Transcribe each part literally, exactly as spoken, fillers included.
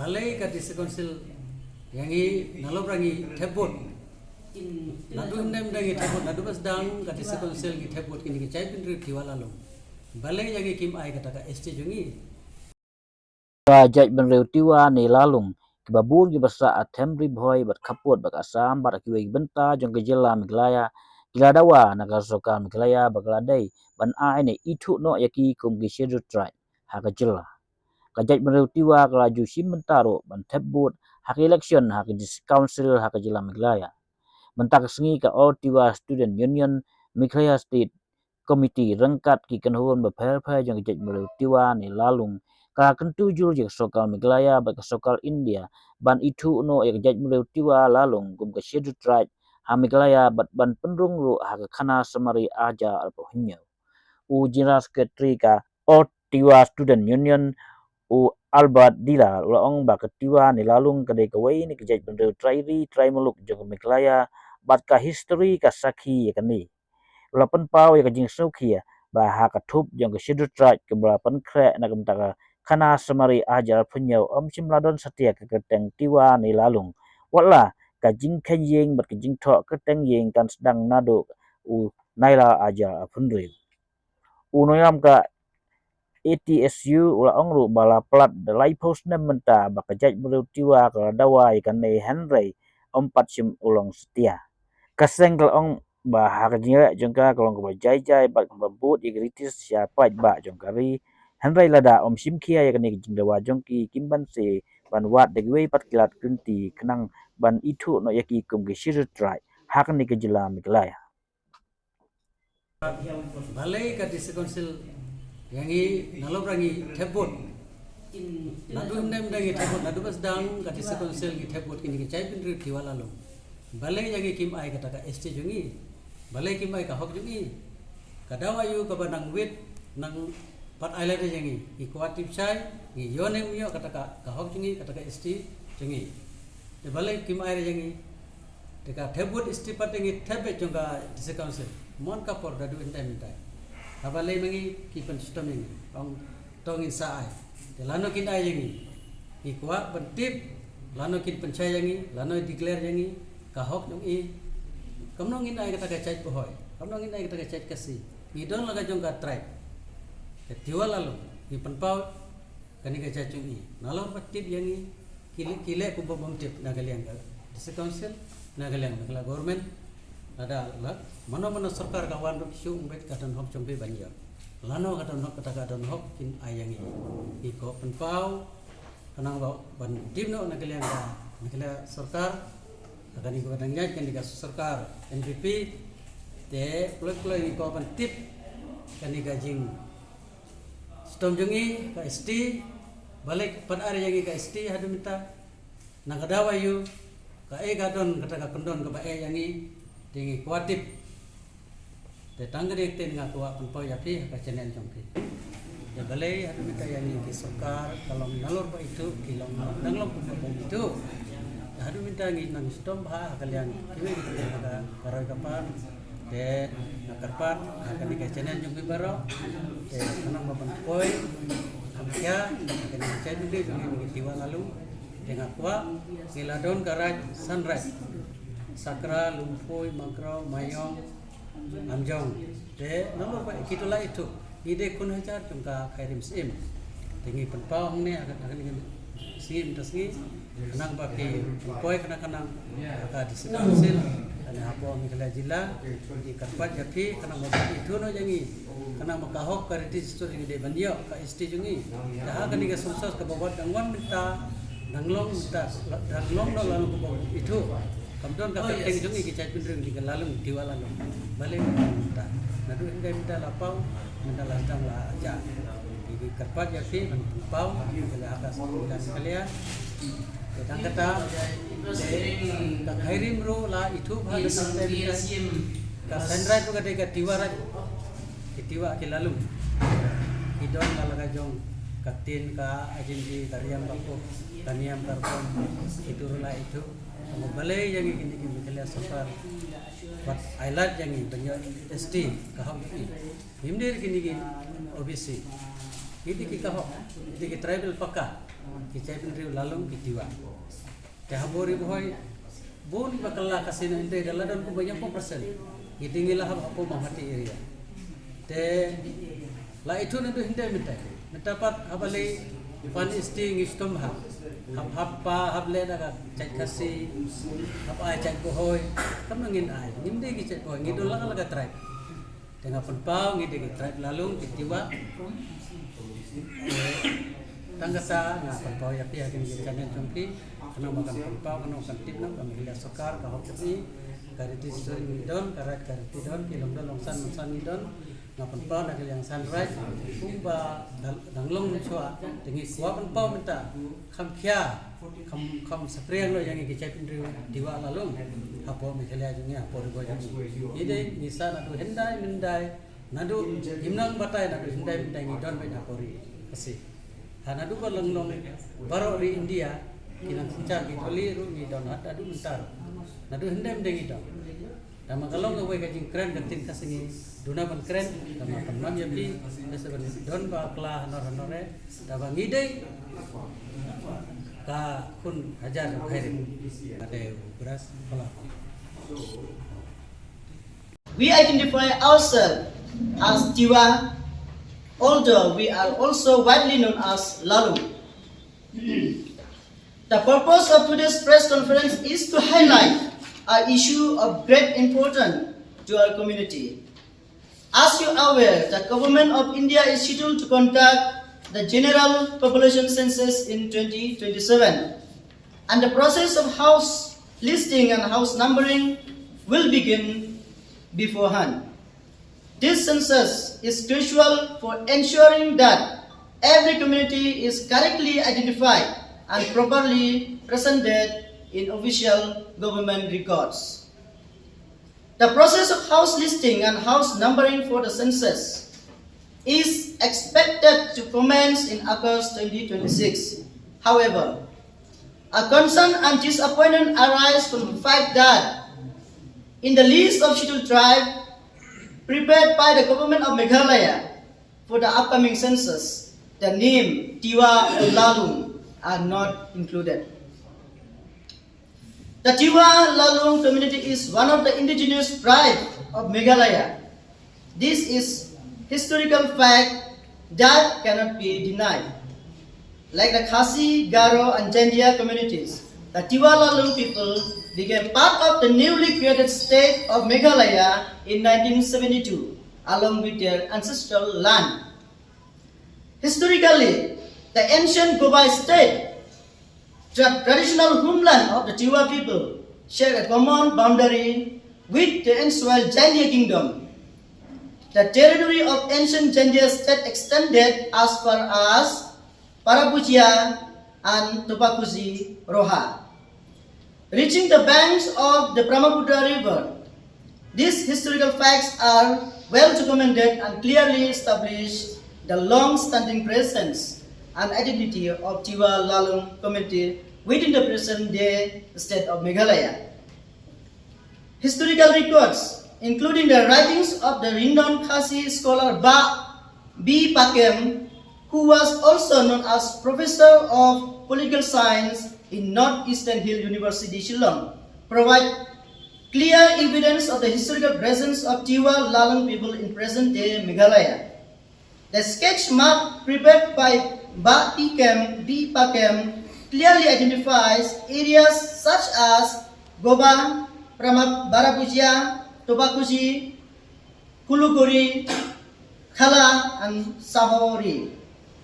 Balei ka District Council ïa ngi nalor ba ngi thep vote. Naduh hynne mynta ngi thep vote, naduh ba sdang ka District Council ngi thep vote kine ki jaitbynriew Tiwa Lalung. Balei ïa ngi kim ai kata ka S T jong ngi. Ka jaitbynriew Tiwa ne Lalung, kiba bun kiba sah ha Them Ri Bhoi bad khappud bad Assam bad ha kiwei ki bynta jong ka jylla Meghalaya, ki la dawa na ka sorkar Meghalaya ba ka la dei ban ai ne ithuh noh ïa ki kum ki Scheduled Tribe ha ka jylla. Ka jaitbynriew Tiwa ka la ju shim bynta ruh ban thep vote ha ka election ha ka District Council ha ka jylla Meghalaya. Mynta ka sngi ka All Tiwa Student Union Meghalaya State Committee ryngkat ki kynhun bapher bapher jong ka jaitbynriew Tiwa ne Lalung ka la kyntu jur ïa ka sorkar Meghalaya bad ka sorkar India ban ithuh noh ïa ka jaitbynriew Tiwa Lalung kum ka Scheduled Tribe ha Meghalaya bad ban pynrung ruh ha ka Khana Samari arhajar arphew hynñiew. U General Secretary ka All Tiwa Student Union, u Albert Dila, u la ong ba ka Tiwa ne Lalung ka dei kawei na ki jaitbynriew trai ri trai muluk jong ka Meghalaya bad ka history ka sakhi ïa kane. U la pynpaw ïa ka jingsngewkhia ba ha ka thup jong ka Scheduled Tribe kaba la pynkhreh na ka bynta ka Khana Samari arhajar arphew hynñiew, ym shym la don satia ka kyrteng Tiwa ne Lalung. Watla ka jingkheiñ ïing bad ka jingthoh kyrteng ïing kan sdang naduh u Nailar arhajar arphew hynriew. U nongïalam ka A T S U u la ong ruh ba la palat da laiphew snem mynta ba ka jaitbynriew Tiwa ka la dawa ïa kane, hynrei ym pat shym u long satia. Ka seng ka la ong ba ha ka jingïaleh jong ka ka long kaba jai jai bad kaba bud ïa ki riti shisha paidbah jong ka ri, hynrei lada ym shim khia ïa kane ka jingdawa jong ki, kim banse ban wad da kiwei pat ki lad ki lynti khnang ban ithuh noh ïa ki kum ki Scheduled Tribe ha kane ka jylla Meghalaya. Balei ka District Council ïa ngi nalor ba ngi thep vote. Naduh hynne mynta ngi thep vote, naduh ba sdang ka District Council ngi thep vote kine ki jaitbynriew Tiwa Lalung. Balei ïa ngi kim ai kata ka S T jong ngi. Balei kim ai ka hok jong ngi. Ka daw aïu kaba nang wit nang pat ai lade jong ngi. Ngi kwah tip shai, ngi ïoh ne ym ïoh kata ka, ka hok jong ngi, kata ka S T jong ngi. Te balei kim ai re jong ngi. Te ka thep vote S T pat te ngi thep beit jong ka District Council. Mon ka por da duh hynne mynta. Haba lei ma ngi ki pynshitom ïa ngi. Ong to ngin sa ai. Te lano kin ai ïa ngi. Ngi kwah ban tip lano kin pynshai ïa ngi, lano declare ïa ngi ka hok jong i. Kamno ngin ai kata ka jait Bhoi. Kamno ngin ai kata ka jait Khasi. Ngi don la ka jong ka tribe. Ka Tiwa Lalung ngi pynpaw kane ka jait jong i. Nalor ba tip ïa ngi ki leh, ki leh kumba bym tip na ka liang ka District Council, na ka liang ka government. Lada la mano mano sorkar ka wan ruh shu ong beit ka don hok jong phi ban ïoh. Lano ka don hok, kata ka don hok kin ai ïa ngi. Ngi kwah pynpaw khnang ba ban tip noh na ka liang ka, na ka liang sorkar. Kane ka dang ïaid kane ka sorkar N P P. Te kloi kloi ngi kwah ban tip kane ka jing shitom jong i ka S T, balei pat ai ïa ngi ka S T haduh mynta. Na ka daw aïu, kaei ka don kata ka kyndon kaba eh ïa ngi, te ngi kwah tip. Te tang kane te nga kwah pynpaw ïa phi ha ka channel jong phi. Te balei haduh mynta ïa ngi ki sorkar ka long nalor ba ithuh, ki long dang long kumba bym ithuh. Te haduh mynta ngi nang shitom bha ha ka liang kiwei ki ka, ka roi ka par. Te nga kyrpad ha kane ka channel jong phi baroh. Te khnang ba ban poi kham khia ha kane ka channel jong ngi, ngi Tiwa Lalung. Te nga kwah ngi la don ka raid san raid, Sakra, Lumpui, Mawkyrwat, Maïong, Anjong. Te namar ba kito la ithuh ngi dei khun hajar jong ka Khairim Syiem. Te ngi pynpaw hangne ha kane ka sngi mynta sngi. Khnang ba ki poi khnang khnang ha ka District Council, kane hapoh Meghalaya jylla. Ngi kyrpad ïa phi khnang ba phi ithuh noh ïa ngi, khnang ba ka hok ka riti jong ngi dei ban ïoh ka S T jong ngi. Te ha kane ka census kaba wat dang wan mynta, dang long mynta, dang long noh la long kaba ithuh. Kam don ka kyrteng jong ngi ki jaitbynriew ngi ka Lalung, Tiwa Lalung. Balei mynta, naduh hynrei mynta la paw, mynta la sdang la jah. Ngi kyrpad ïa phi ban paw, ngi la ha ka District Council. Te tang kata, te ka Khairim ruh la ithuh bha ka san raid ruh ka dei ka Tiwa raid. Ki Tiwa ki Lalung. Ki don ka la ka jong ka Tin, ka Ajinti, ka Riam, ka Kup, ka Niam, ka Rukom. Kito ruh la ithuh. Balei ïa ngi kine ki Meghalaya sorkar, wat ai lad ïa ngi ban ïoh S T ka hok jong ngi. Ngim dei kine ki O B C. Ngi dei ki ka hok, ngi dei ki tribal paka, ki jaitbynriew Lalung ki Tiwa. Te ha Bor Ri Bhoi bun ba kylla Khasi na India da la don kumba hynñiewphew percent. Ngi dei ngi la hap hapoh Mamhati area. Te la ithuh naduh hynda mynta. Mynta pat haba leit pan East ngi sdom ha. Hap hap pa hap leh da ka jait Khasi, hap ai jait Bhoi. Kam nang ngin ai. Ngim dei ki jait Bhoi, ngi don la ka la ka tribe. Te nga pynpaw ngi dei ki tribe Lalung ki Tiwa. Tang kata nga pynpaw ïa phi ha kine ki channel jong phi. Khnang ba kan pynpaw, khnang ba kan tip, khnang ba Meghalaya sorkar ka hok jong ngi. Ka riti suri ngi don, ka raid ka riti don, ki long don long san long san ngi don. Nga pynpaw na ka liang san raid. Kumba dang long mynshuwa, te ngi kwah pynpaw mynta. Kham khia, kham, kham sapriang noh ïa ngi ki jaitbynriew Tiwa Lalung hapoh Meghalaya jong ngi, hapoh Ri Bhoi jong ngi. Ngi dei ngi sah naduh hyndai myndai, naduh hynmen batai, naduh hyndai myndai ngi don beit hapoh ri Khasi. Ha naduh ba long long baroh ri India, ki nang synshar ki thylli ruh ngi don haduh mynta. Naduh hyndai myndai ngi don. Tangba ka long kawei ka jingkren ka ktien Khasi, ngi duna ban kren, tangba pynban ïa phi, te sa ban don bakla hanor hanor eh, tangba ngi dei ka khun hajar ka Bhairim. Ka dei u Bras Pala. We identify ourselves as Tiwa, although we are also widely known as Lalung. The purpose of today's press conference is to highlight an issue of great importance to our community. As you are aware, the Government of India is scheduled to conduct the general population census in twenty twenty-seven, and the process of house listing and house numbering will begin beforehand. This census is crucial for ensuring that every community is correctly identified and properly presented in official government records. The process of house listing and house numbering for the census is expected to commence in August twenty twenty-six. However, a concern and disappointment arise from the fact that in the list of scheduled tribe prepared by the government of Meghalaya for the upcoming census, the name Tiwa or Lalung are not included. The Tiwa Lalung community is one of the indigenous tribes of Meghalaya. This is historical fact that cannot be denied. Like the Khasi, Garo and Jaiñtia communities, the Tiwa Lalung people became part of the newly created state of Meghalaya in nineteen seventy-two along with their ancestral land. Historically, the ancient Gobai state, the traditional homeland of the Tiwa people, share a common boundary with the erstwhile Jaiñtia kingdom. The territory of ancient Jaiñtia state extended as far as Parabuja and Topakuji Roha, reaching the banks of the Brahmaputra River. These historical facts are well documented and clearly establish the long-standing presence and identity of Tiwa Lalung community within the present-day state of Meghalaya. Historical records, including the writings of the renowned Khasi scholar Bah B Pakem, who was also known as Professor of Political Science in Northeastern Hill University, Shillong, provide clear evidence of the historical presence of Tiwa Lalung people in present-day Meghalaya. The sketch map prepared by Bah P Kem, B Pakem clearly identifies areas such as Goba, Prama-, Barabuja, Tobakuji, Kulukuri, Khala and Sahori,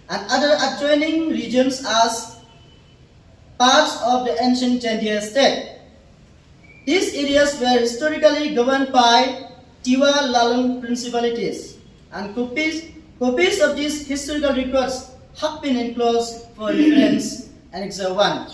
and other adjoining regions as parts of the ancient Jaiñtia state. These areas were historically governed by Tiwa Lalung principalities, and copies, copies of these historical records have been enclosed for reference, Annexure one.